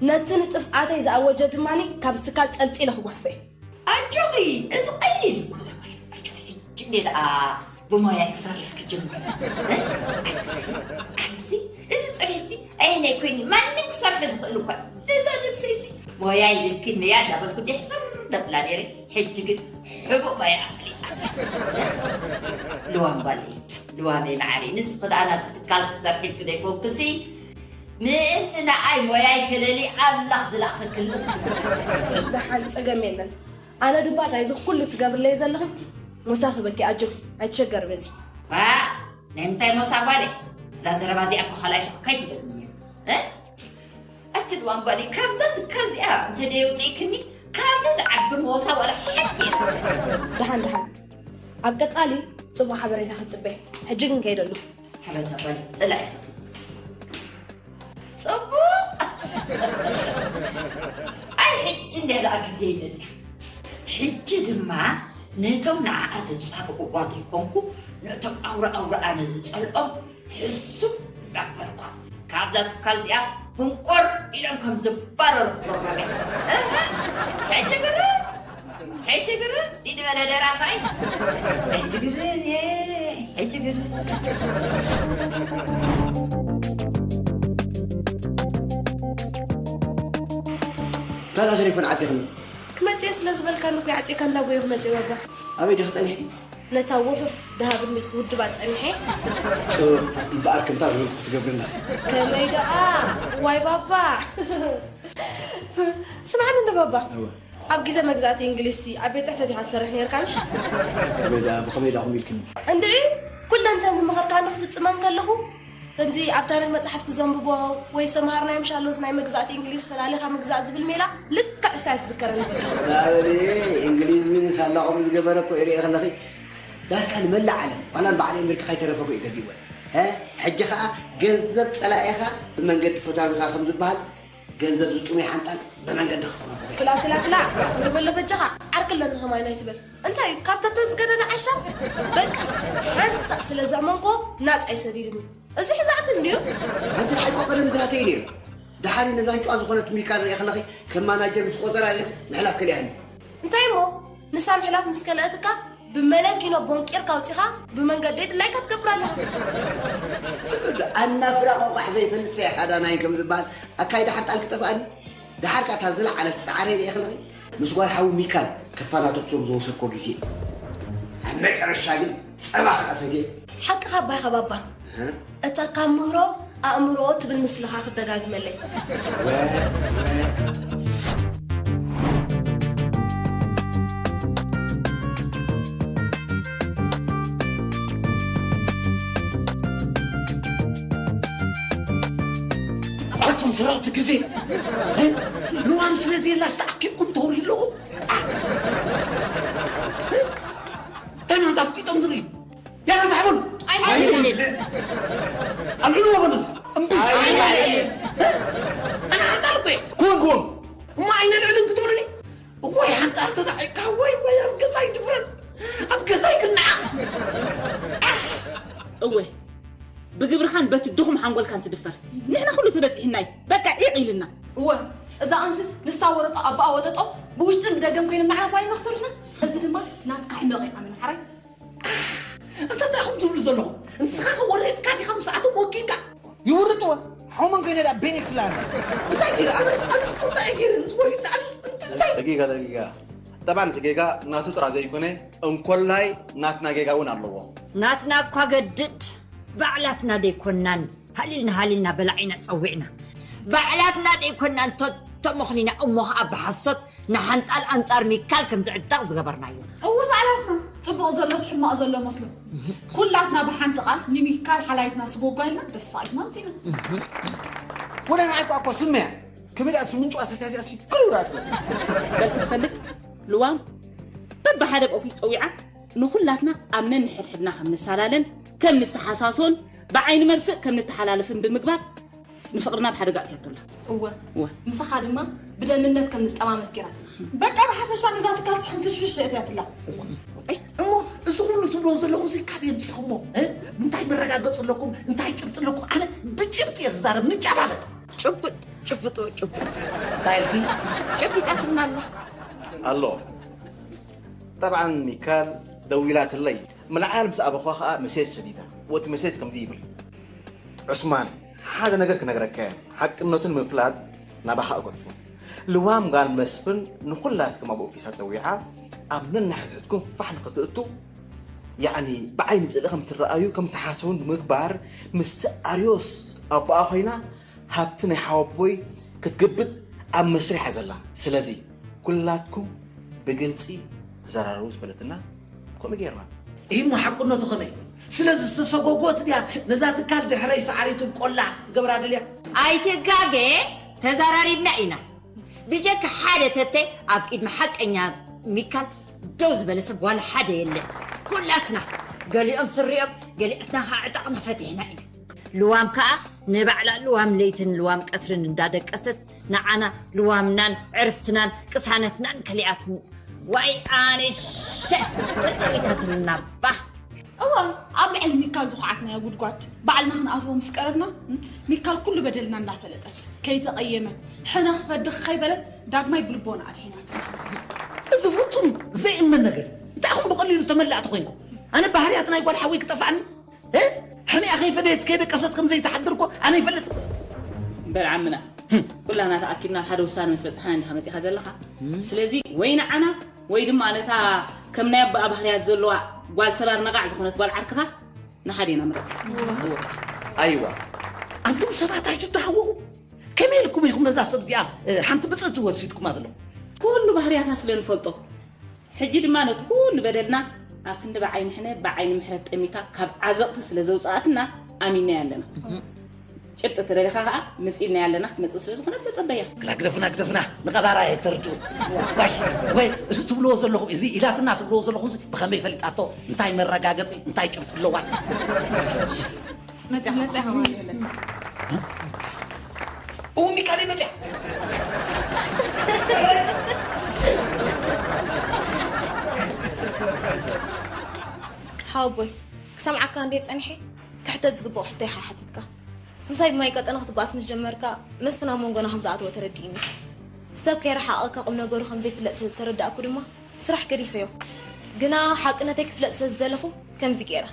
ነቲ ንጥፍኣተይ ዝኣወጀ ድማ ካብዚ ትካል ፀልፂለ ክጉሕፎ እየ። ኣጆኺ እዚ ቀሊል እኮ ዘማሪ ኣጆኺ ሕጂ እንዴ ደኣ ብሞያይ ክሰርሕ ክጅምር ኣትበሊ ኣነሲ እዚ ፅሬትሲ ኣየናይ ኮይኒ ማንም ክሰርሑ ዝኽእል እኳ ነዛ ነብሰይሲ ሞያ ይብልኪ ነያ እንዳበልኩ ድሕስር ደብላ ነይረ ሕጂ ግን ሕቡእ ሞያ ኣፈሊጣ ኣላ ልዋም ጓለይ ልዋመይ መዓረይ ንስኺ ደኣ ናብዚ ትካል ክሰርሒ ኢልኪ ዶ ይኮንክሲ ምእንቲ ንዓይ ሞያይ ከለሊ ኣምላኽ ዝለኣኸክልኽ ደሓን ጸገም የለን ኣነ ድባ እንታይ እዚ ኩሉ ትገብርለይ ዘለኺ ሞሳ ክበኪ ኣጆኺ ኣይትሸገሪ በዚ ዋ ናይ ምንታይ ሞሳ ጓለይ እዛ ዘረባ እዚኣ እኮ ካልኣይ ሸቕ ከይትደግምያ እ ኣቲ ድዋን ጓለይ ካብዛ ትካል እዚኣ እንተ ደየውፅእክኒ ካብዚ ዝዓቢ ሞሳ ዋላ ሓንቲ የለን ደሓን ደሓን ኣብ ቀፃሊ ፅቡቅ ሓበሬታ ክትፅበ ሕጂ ግን ከይደሉ ሕረሰ ጓለይ ፅላእ ኢኺ ፅቡቕ ኣይ ሕጂ እንዲያ ደኣ ግዜ ይመፅያ ሕጂ ድማ ነቶም ንዓኣ ዘጻብቑዋ ዘይኮንኩ ነቶም ኣውራ ኣውራ ኣነ ዝጸልኦም ሕሱም ነበርኩ ካብዛ ትካል እዚኣ ህንቆር ኢሎም ከም ዝባረሩ ክገብሮም እየ። እህ፣ ሕጂ ግርም፣ ሕጂ ግርም፣ ዲድ በለ ደራፋይ። ሕጂ ግርም፣ የ፣ ሕጂ ግርም። ታዲያ ቴሌፎን ዓፂኽኒ? ክመፅእ ስለ ዝበልካኒ እኮ ዓፂእካ እንዳጎየ ክመፅእ ባባ። ኣበይ ዲኺ ፀኒሕኪ? ነታ ወፈፍ ድሃብኒ ክውድባ ጸኒሐ። ጭ-፣ እምበኣር ከምታ ዝበልኩ ክትገብርና። ከመይ ደኣ? ዋይ ባባ። ስምዓኒ እንዶ ባባ። እወ። ኣብ ግዜ መግዛእቲ እንግሊዝሲ ኣብ ቤት ጽሕፈት ኢኻ ትሰርሕ ነይርካ ምሽ? ከመይ ደኣ፣ ብኸመይ ደኣ ኹም ኢልክኒ? እንድዒ፣ ኩለን እተን ዝመኸርካኒ ክፍጽመን ከለኹ፣ ከምዚ ኣብ ታሪኽ መጻሕፍቲ ዘንብቦ ወይ ዝተምሃርናዮ ምሽ ኣሎ፣ እዚ ናይ መግዛእቲ እንግሊዝ ፈላሊኻ ምግዛእ ዝብል ሜላ ልክዕ ንሳ እያ ትዝከረኒ። ናበሊ እንግሊዝ ምን ሳላ ከምኡ ዝገበረ እኮ ይርኢ ከለኺ፣ ዳርጋ ንመላእ ዓለም፣ ዋላ ንበዓል ኣሜሪካ ከይተረፈ እኮ እዩ ገዚእወን። ሀ? ሕጂ ኸኣ ገንዘብ ጸላኢኻ ብመንገዲ ፈታዊኻ ከም ዝበሃል፣ ገንዘብ ዝጥሙይ ሓንጣል ብመንገዲ ክረኽቦ። ክላ፣ ክላ፣ ክላ፣ ንበሎ በጃኻ፣ ዓርኪ ኣለኒ ከማይ ናይ ትበል። እንታይ እዩ፣ ካብ ተተ ዝገደደ ዓሻ? በቃ፣ ሓንሳእ ስለ ዘእመንኮ ናጻ ይሰዲድኒ። እዚ ሕዛዕቲ እንድዩ። ኣንቲ ንዓይ እኮ ቀደም ግራተይ ነይሩ። ደሓር ነዛ እንጭዋ ዝኾነት ሚካል ርኤ ከለኺ ከም ማናጀር ምስ ቆጸራ እየ ምሕላፍ ከሊኣኒ። እንታይ እሞ ንሳ ምሕላፍ ምስ ከልአትካ ብመለንኪኖ ቦንቂርካ ኣውጺኻ ብመንገደይ ድላይካ ትገብር ኣለኻ። ስዑድ ኣናፍራ ቆቋሕ ዘይፈልጥ ሰይሓ ዳናይ ከም ዝበሃል ኣካይዳ ሓንጣል ክጠፍኣኒ። ደሓር ከኣ እታ ዝለዓለት ጻዕረይ ርኤ ከለኺ ምስ ጓል ሓዊ ሚካል ከፋናተቶም ዝወሰድኮ ግዜ። ኣብ መጨረሻ ግን ጸባ ከኣ ሰትየ። ሓቅኻ ኣባይኻ ባባ። እህ? እታ ካብ ምህሮ ኣእምሮ ትብል ምስልኻ ክደጋግመለይ። ወ-፣ ወ-፣ ኣቱም ሰራውቲ ግዜ፣ እ? ልዋም ስለ ዘየላ ዝተኣኪብኩም ተውሪ ኣለኹም። እ? እንታይ ምንታ ፍጢጦም ዝርኢ? ያላ ማሕሙድ! ኣይንልዕልን። ኣልዕሉ ወገንስ? እምቢ! ኣይንልዕልን። እ? ኣነ ሓንጣል እኮ እየ። ኩን ኩን! እሞ ኣይንልዕልን ክትብሉኒ? እዋይ፣ ሓንጣል ተዳዒካ፣ ወይ፣ ወይ፣ ኣብ ገዛይ ድፍረት፣ ኣብ ገዛይ ክንዓቕ። ኣሕ! እወ፣ ብግብርኻን በቲ ድኹም ሓንጎልካን ትድፈር። ንሕና ኩሉ ተበጺሕና እዩ። በቃ ዒቕ ኢልና። እወ፣ እዛ ኣንፍስ ንሳ ወረጦ ኣባኣ ወጠጦ፣ ብውሽጥን ብደገን ኮይኖም ንዓና ፋይና ክሰርሑና። እዚ ድማ ናትካ ሕመቕ እዩ ኣሚን ሓራይ። እንታይ ኢኹም ትብሉ ዘለኹም? ንስኻ ከ ወሪድካ ዲኻ ምስኣቶም ወጊንካ? ይውርጥዎ። ሓው መን ኮይነ ደኣ ቤን ይክፍላ ኣነ? እንታይ ገይረ? ኣነስ፣ ኣነስ እንታይ ገይረ? ንስ ወሪድና፣ ኣነስ እንታይ? ደቂቃ፣ ደቂቃ። ጠብዓን እቲ ጌጋ ናቱ ጥራ ዘይኮነ፣ እንኮላይ ናትና ጌጋ እውን ኣለዎ። ናትና እኳ ገድድ፣ ባዕላትና ደይኮናን ሃሊልና ሃሊልና በላዒና ጸዊዕና። ባዕላትና ደይኮናን ቶቶ ሞኽኒና እሞ ኸኣ ብሓሶት ንሓንጣል ኣንጻር ሚካል ከም ዝዕጠቕ ዝገበርናዮ። እወ፣ ባዕላትና። ጽቡቕ ዘሎስ ሕማቕ ዘሎ መስሎ። ኩላትና ብሓንቲ ቃል ንሚካል ሓላይትና ስጎጓ ኢልና ደስ ኢልና ኣምጺእና። ወደ ንዓይ እኳ እኮ ስመያ። ከመይ ደኣ ስምንጭዋ ሰትያ እዚኣ ሲ ክሉ ደኣ ትብል። በል ክትፈልጥ፣ ልዋም በብሓደ ብኦፊስ ጸዊዓ ንኹላትና ኣብ ነንሕድሕድና ከም ንሳላለን ከም ንተሓሳሶን ብዓይኒ መድፍእ ከም ንተሓላለፍን ብምግባር ንፍቕርና ብሓደጋ ኣእትያቶ ኣላ። እወ። እወ። ምሳኻ ድማ ብደምነት ከም ንጠማመት ጌራትና። በቃ ብሓፈሻ ነዛ ትካል ስሕንፍሽፍሽ ኣእትያትላ። እሞ እዚ ኩሉ ትብሎ ዘለኹም ሲ ካበይ ኣምጺኹሞ? እ? እንታይ መረጋገጺ ኣለኩም? እንታይ ጭብጢ ኣለኩም? ኣነ ብጭብጢ እየ ዝዛረብ፣ ንጨባበጥ። ጭብጥ፣ ጭብጦ፣ ጭብጥ። እንታይ ኢልኪ? ጨቢጣትና ኣላ። ኣሎ። ጠብዓን ሚካል ደዊላትለይ። ምልዓል ምስ ኣበኳ ኸኣ መሴጅ ሰዲዳ። ወቲ መሴጅ ከምዚ ይብል። ዑስማን፣ ሓደ ነገር ክነግረካ እየ። ሓቅነቱ ንምፍላጥ ናባኻ እገድፎ። ልዋም ጋል መስፍን ንኹላትኩም ኣብ ኦፊሳ ጸዊዓ፣ ኣብ ነንሕድሕድኩም ፋሕ ንኽትእቱ፣ ያዕኒ ብዓይኒ ጽልኢ ከም ትረኣዩ፣ ከም ትሓሰቡን ብምግባር፣ ምስ ኣርዮስ ኣቦኣ ኮይና፣ ሃብቲ ናይ ሓወቦይ ክትግብት ኣብ መስርሕ እያ ዘላ። ስለዚ፣ ኩላትኩም ብግልጺ ተዘራረቡ ዝበለትና፣ ከምኡ ጌርና። እሞ ሓቅነቱ ከመይ? ስለዚ ዝተሰጎጎት ድያ ነዛ ትካል ድሕረይ ሰዓሪቱ ቆላ ትገብራ ደልያ? ኣይትጋገ፣ ተዘራሪብና ኢና። ብጀካ ሓደ ተተ ኣብ ቅድሚ ሓቀኛ ሚካል ደው ዝበለ ሰብ ዋላ ሓደ የለ። ኩላትና ገሊኦም ስሪኦም፣ ገሊኣትና ኸዓ ዕጣቕና ፈቲሕና ኢና። ልዋም ከኣ ንባዕላ ልዋም ለይትን ልዋም ቀትርን እንዳደቀሰት ንዓና ልዋምናን ዕርፍትናን ቅሳነትናን ከሊኣትን። ዋይ ኣነ ሸ ተጸዊታትልና ባ። እወ፣ ኣብ ልዕሊ ሚካል ዝኹዓትናዮ ጉድጓድ ባዕልና ክንኣትዎ ምስ ቀረብና፣ ሚካል ኩሉ በደልና እንዳፈለጠት ከይተቐየመት፣ ሕነ ክፈድኽ ከይበለት ዳግማይ ብልቦና ኣድሒናት። እዚ ፍጹም ዘይእመን ነገር። እንታይ ኢኹም ብቐሊሉ ተመላእቲ ኮይንኩም? ኣነ ባህርያት ናይ ጓል ሓወይ ክጠፍኣኒ? እ? ሕኒኣ ከይፈደየት ከይደቀሰት ከም ዘይትሓድር እኮ ኣነ ይፈልጥ። እምበር ዓምና፣ ኩላና ተኣኪብና ኣብ ሓደ ውሳነ ምስ በጻሕና እንዲኻ መጺኻ ዘለኻ። ስለዚ ወይ ንዓና ወይ ድማ ነታ ከም ናይ ኣቦኣ ባህርያት ዘለዋ ጓል ሰባር ነቓዕ ዝኾነት ጓል ዓርክኻ ንሓደ ኢና ምረጽ። ኣይዋ፣ ኣንቱም ሰባት ኣይትተሃወኹ። ከመይ ኢልኩም ኢኹም ነዛ ሰብ እዚኣ፣ እ፣ ሓንቲ ብጽእቲ ወሲድኩማ ዘለኹም? ኩሉ ባህርያታ ስለ ንፈልጦ፣ ሕጂ ድማ ነቲ ኩሉ በደልና ኣብ ክንዲ ብዓይኒ ሕነ ብዓይኒ ምሕረት ጠሚታ ካብ ዓዘቕቲ ስለ ዘውጽኣትና ኣሚናያ ኣለና። ጭብጢ ተደሊኻ ኸኣ ምጺልና ኣለና፣ ክትመጽእ ስለ ዝኾነት ተጸበያ። ግላ ግደፉና፣ ግደፉና፣ ንቐባራ እየ ተርድኡ። ዋይ፣ ወይ፣ እዚ ትብልዎ ዘለኹም፣ እዚ ኢላትና ትብልዎ ዘለኹም፣ እዚ ብኸመይ ፈሊጣቶ? እንታይ መረጋገጺ፣ እንታይ ጭብጢ ኣለዋ? መጽኣ፣ መጽኣ ሃማኖት። ኡ፣ ሚካኤል መጽኣ። ሓወቦይ፣ ክሰምዓካ እንዴ ጸኒሐ፣ ክሕተት ዝግብኦ ሕቶ ኢኻ ሓቲትካ። ምሳይ ብማይ ቀጠነ ክትበኣስ ምስ ጀመርካ፣ መስፍን ኣብ መንጎና ከም ዝኣተወ ተረዲእኒ። ሰብ ከይረሓቐካ ቁም ነገሩ ከም ዘይፍለጥ ስለ ዝተረዳእኩ ድማ፣ ስራሕ ገዲፈዮ። ግና ሓቅነተይ ክፍለጥ ስለ ዝደለኹ፣ ከምዚ ገይረ።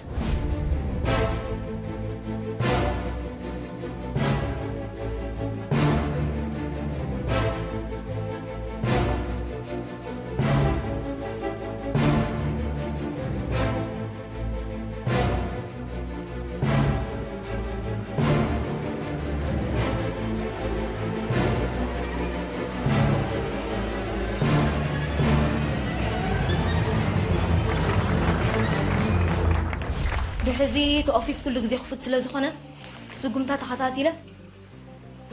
ድሕሪ እዚ እቲ ኦፊስ ኩሉ ግዜ ክፉት ስለ ዝኾነ፣ ስጉምታ ተኸታቲለ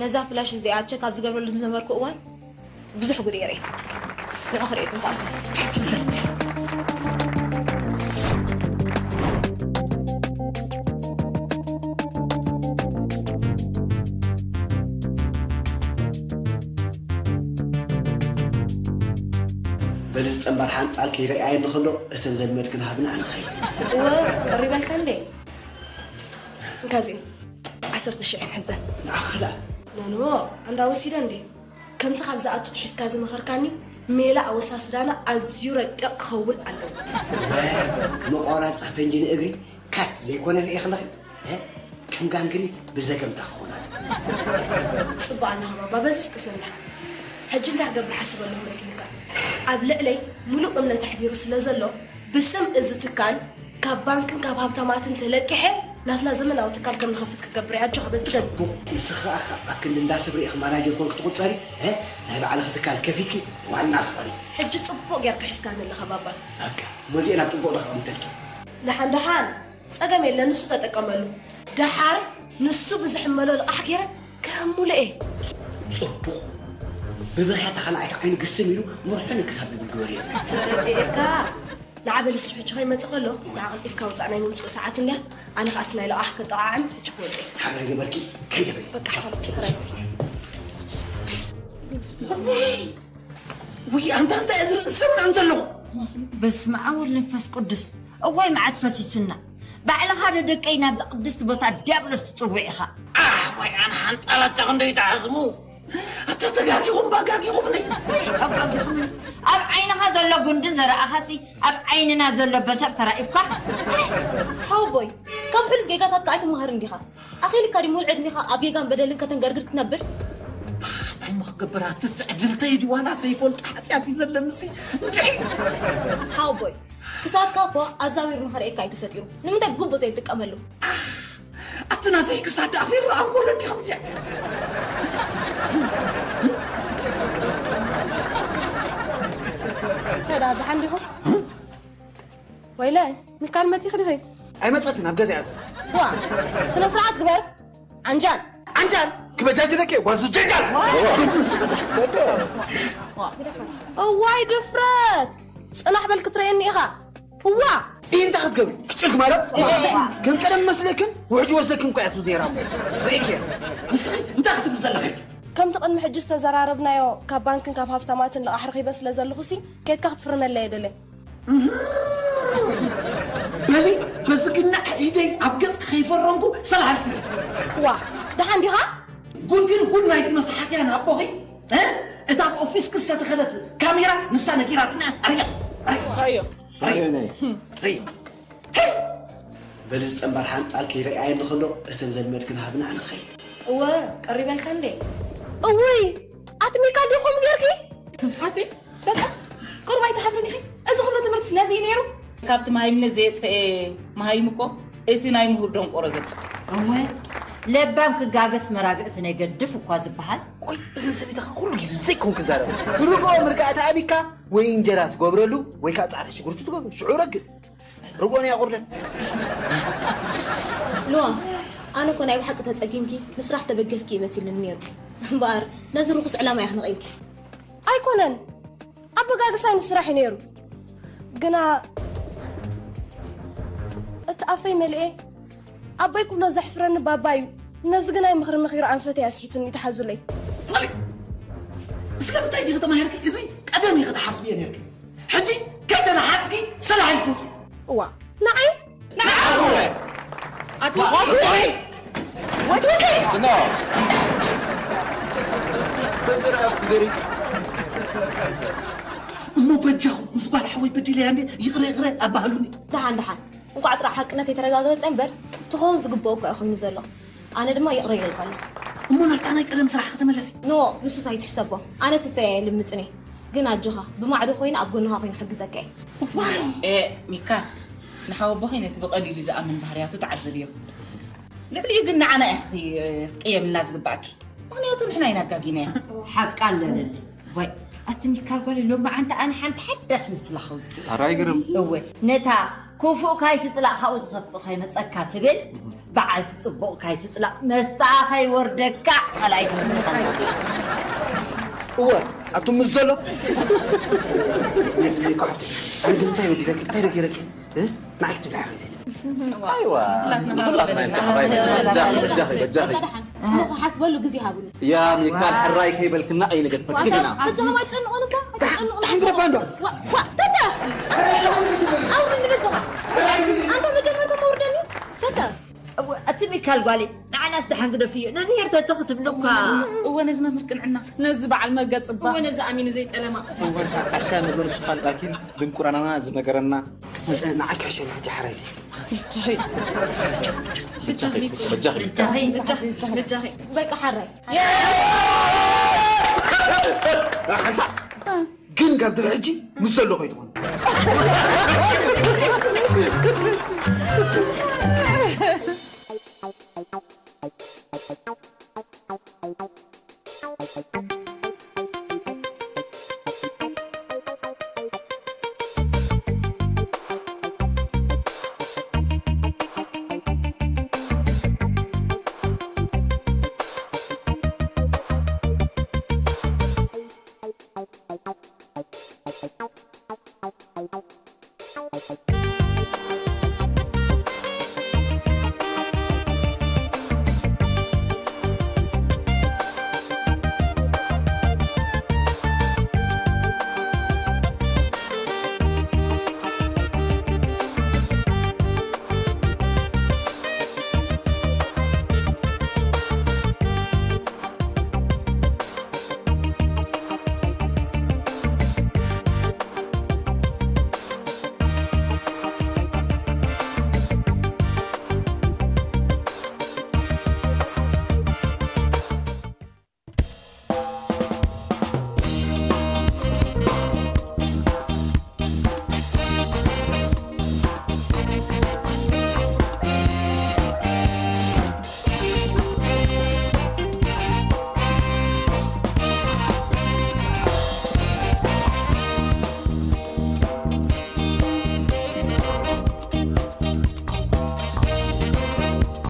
ነዛ ፍላሽ እዚኣ ቸክ ኣብ ዝገብረሉ ዝነበርኩ እዋን ብዙሕ ጉድ እየ ርእየ። ንዑ ክርእየኩም ተኣልኩ። በሊ ዝጠንባር ሓንጣል ከይረኣየኒ ከሎ እተን ዘልመድክን ሃብና ንኸይድ። እወ፣ ቅር ይበልካ እንዴ? እንካ እዚኦ፣ ዓሰርተ ሽሕ ሕዘ። ንኣኽላ። ኖኖ፣ ኣንዳ ወሲደ እንዴ? ከምቲ ካብ ዝኣቱ ትሒዝካ ዝመኸርካኒ፣ ሜላ ኣወሳስዳና ኣዝዩ ረቂቕ ክኸውን ኣለዎ። እወ፣ ከም ኣቋራርጻ ፈንጂ ንእግሪ ካት ዘይኮነ ርእየ ከለኺ፣ እ? ከም ጋንግሪን ብዘገምታ ክኾና። ጽቡቕ ኣለኻ ባባ፣ በዚ እስቅሰና። ሕጂ እንታይ ክገብር ሓሲበ ኣለኹ መሲልካ? ኣብ ልዕለይ ምሉእ እምነት ኣሕዲሩ ስለ ዘሎ፣ ብስም እዚ ትካል ካብ ባንክን ካብ ሃብታማትን ተለቂሐ ናትና ዘመናዊ ትካል ከም ንኸፍት ክገብር እየ። ኣጆኻ በዚ ደግ። ጽቡቕ። ንስኺ ኸኣ ካብ ኣክንዲ እንዳ ሰብ ርኢኺ ማናጀር ኮንኪ ትቑጸሪ፣ እ? ናይ ባዕልኺ ትካል ከፊትኪ ዋና ትኾኒ። ሕጂ ጽቡቕ ጌርካ ሒዝካኒ ኣለኻ ባባ። በቃ፣ እሞ እዚኤን ኣብ ጽቡቕ ዶ ከቐምጠልኪ? ደሓን ደሓን፣ ጸገም የለን፣ ንሱ ተጠቀመሉ። ደሓር ንሱ ብዝሕመሎ ልቓሕ ገይረ ከሙለ እየ። ጽቡቕ። ብብርሃ ተኻልኣይቲ ዓይኑ ግስም ኢሉ ምርሑን ክሳብ ልብል ግበርዮ። ተረዲኤካ። ንዓ በል እሱ ሕጂ ከይመጽእ ከሎ፣ ንዓ ቀልጢፍካ ውጻእ፣ ናይ ምምጽኡ ሰዓት እንድያ። ኣነ ኸኣ እቲ ናይ ልቓሕ ከጠዓዕም ሕጂ ክወጽእ እየ። ሓራይ ገበርኪ፣ ከይደ በሊ። በቃ፣ ሓራይ፣ ሓራይ። ውይ፣ ኣንታ እንታይ እየ ዝርኢ ዝሰምዕ ዘለኹ? በስመ ኣብ ወወልድ ወመንፈስ ቅዱስ። እዋይ መዓት ፈሲሱና። ባዕልኻ ዶ ደቀይ ናብዛ ቅድስቲ ቦታ ዲያብሎስ ትጽውዕ ኢኻ? ኣህ፣ ወይ ኣነ ሓንጣላቻ ክንደይ ትሓስሙ? ኣታ ተጋጊኹም ባጋጊኹምኒ። ኣጋጊኹምኒ። ኣብ ዓይንኻ ዘሎ ጉንዲ ዘረኣኻሲ ኣብ ዓይንና ዘሎ በሰር ተራኢብካ? ሓወቦይ፣ ካብ ሕሉፍ ጌጋታትካ ኣይትመሃርን ዲኻ? ኣኺልካ ድዩ ሙሉእ ዕድሜኻ ኣብ ጌጋን በደልን ከተንገርግር ክትነብር? ኣታ እሞ ክገብር፣ ኣቲ ትዕድልተይ ድዩ ዋላ ዘይፈልጦ ሓጢኣት እዩ ዘለኒ ሲ? እንድዒ! ሓወቦይ፣ ክሳድካ እኮ ኣዛዊሩ ንኸርእየካ እዩ ተፈጢሩ። ንምንታይ ብግቡእ ዘይትጥቀመሉ? ኣቲ ናተይ ክሳድ ደኣ ከይረኣ እንከሎ እንዲኻ እዚኣ። እንታይ ደኣ ደሓን ዲኹም? ወይለ፣ ሚካል መጺኺ ዲኺ? ኣይመጸትን፣ ኣብ ገዛ እያ ዘላ። ዋ፣ ስነ ስርዓት ግበር። ዓንጃል። ዓንጃል? ክበጃጅለኪ፣ ጓዝ ጀጃል! ዋ! እዋይ ድፍረት! ጽናሕ በል ክትርእየኒ ኢኻ። እዋ! ይህ እንታይ ክትገብሪ? ክጭግ ማለት? ከም ቀደም መስለክን ውሕጅ ወስደክን እኮ እያ ትብሉ ነይራ እሞ። ርእይኪ እያ። ንስኺ እንታይ ክትብሊ ዘለኺ? ከምቲ ቅድሚ ሕጂ ዝተዘራረብናዮ ካብ ባንክን ካብ ሃፍታማትን ልቓሕ ረኺበ ስለ ዘለኹሲ፣ ከይድካ ክትፍርመለይ እየ ደልየ። በሊ፣ በዚ ግና ኢደይ ኣብ ገጽ ከይፈረምኩ ሰላሓልኩ። ዋ፣ ደሓን ዲኻ? ጉድ ግን ጉድ ናይቲ መስሓትያ ንኣቦኺ። እ? እታ ኣብ ኦፊስኪ ዝተተኸለት ካሜራ ንሳ ነጊራትና። ኣርያ፣ ኣርያ፣ ኣርያ፣ ኣርያ። በሊ ዝጠንበር ሓንጣል ከይረኣየኒ ከሎ እተን ዘልመድክን ሃብና ንኸይድ። እወ፣ ቀሪበልካ እንዴ? እውይ፣ ኣትሚካ ዲኹም ጌርኪ? ኣቲ በቃ ቁሩብ ኣይትሓፍርን ኢኺ? እዚ ኩሉ ትምህርቲ ስለዚ እዩ ነይሩ። ካብቲ መሃይምነት ዘየጥፈኤ መሃይም እኮ እቲ ናይ ምሁር ደንቆሮ ገጭ። እወ፣ ለባም ክጋገስ መራግእቲ ናይ ገድፍ እኳ ዝበሃል። ቆይ እዘን ሰበይቲ ከዓ ኩሉ ግዜ ዘይኮን ክዛረብ ርግኦ ምርጋእቲ ኣቢካ ወይ እንጀራ ትገብረሉ ወይ ከዓ ፃዕዳ ሽጉርቲ ትገብሩ ሽዑ ረግእ ርግኦን እያ ቁርደት ሉዋ ኣነ እኮ ናይ ብሓቂ ተፀጊምኪ ንስራሕ ተበገስኪ ይመስልኒ ነይሩ እምበኣር ነዚ ርኩስ ዕላማ ኢያ ክነቒልኪ ኣይኮነን ኣበጋግሳይ ንስራሕ እዩ ነይሩ ግና እቲ ኣፈይ መሊኤ ኣቦይ ክብሎ ዘሕፍረኒ ባባ እዩ ነዚ ግናይ ምኽሪ ምኺሩ ኣንፈተይ ኣስሒቱኒ ተሓዙለይ ጸሊእ ስለምንታይ ዲኺ ተማሂርኪ እዚ ቀደም ኢኺ ትሓስብዮ ነርኪ ሕጂ ከይተነሓጽኪ ሰላሕ ኢልኪ ውጺ እዋ ንዓይ ንዓኹ ኣቲ ወትወተይ No. ፍቅር አፍቅሪ እሞ በጃኹም ምስ ባል ሓወይ በዲለያ እንዴ ይቕረ ይቕረ ኣባህሉኒ ደሓን ደሓን እንቋዕ ጥራሕ ሓቅነት የተረጋገጸ እምበር ትኸውን ዝግብኦ እኳ እዩ ኮይኑ ዘሎ ኣነ ድማ ይቕረ ኢለልካ ኣለኹ እሞ ናብታ ናይ ቀደም ስራሕ ክትምለሲ ኖ ንሱስ ኣይትሕሰቦ ኣነ ትፈያ የልምጽን እየ ግን ኣጆኻ ብማዕዶ ኮይነ ኣብ ጎንኻ ኮይነ ሕግዘካ እየ ሚካ ንሓወቦኺ ነቲ ብቐሊሉ ዝኣምን ባህርያቱ ተዓዘብዮ ልዕሊኡ ግን ንዓና ኢኺ ክትቅየምልና ዝግባእኪ ምኽንያቱ ንሕና ኢና ኣጋጊናዮ ሓቃ ኣለለኒ ወይ ኣቲ ሚካል ጓል ሎማዓንቲ ኣነ ሓንቲ ሓዳስ ምስላ ከውፅእ ኣራይ ግርም እወ ነታ ክፉእ ካይትፅላእ ካብኡ ዝኸፍእ ከይመፀካ ትብል በዓልቲ ፅቡቕ ካይትፅላእ መስጣ ከይወርደካ ካልኣይ ትምህርቲ እወ ኣቱም ምስ ዘሎ ኣነ ግን እንታይ ወዲለኪ እንታይ ረጊረኪ ንዓይ ክትብሊ ሓፈዘት ኣይዋ ንኩላትና ኢልካ ሓባይቢ በጃኺ በጃኺ በጃኺ እሞ ክሓስበሉ ግዜ ሃብኒ ያ ሚካል ሕራይ ከይበልክና ኣይንገድፈክን ኢና በጃኹም ኣይትጨንቑን እባ ኣይትጨንቑን ሓንግረፋ እንዶ ተተ ኣውርድኒ በጃኻ ኣንተ መጀመርታ መውርደኒ ተተ እቲ ሚካል ጓለይ ንዓናስ ደሓን ግደፍዮ ነዚ ሄርተቲ ክትብሉ እኳ እወ ነዚ መምህር ቅንዕና ነዚ በዓል መርገ ፅባቕ እወ ነዚ ኣሚኑ ዘይጠለማ ዓሻ ንብሎ ንስኻ ላኪን ድንቁራናና ዝነገረና ንዓይ ክሕሸኒ ሕጂ ሓራይ ዘይት በጃኺ በጃኺ በጃኺ በቃ ሓራይ ሓንሳእ ግን ካብ ድሪ ሕጂ ምስ ዘሎ ከይትኾን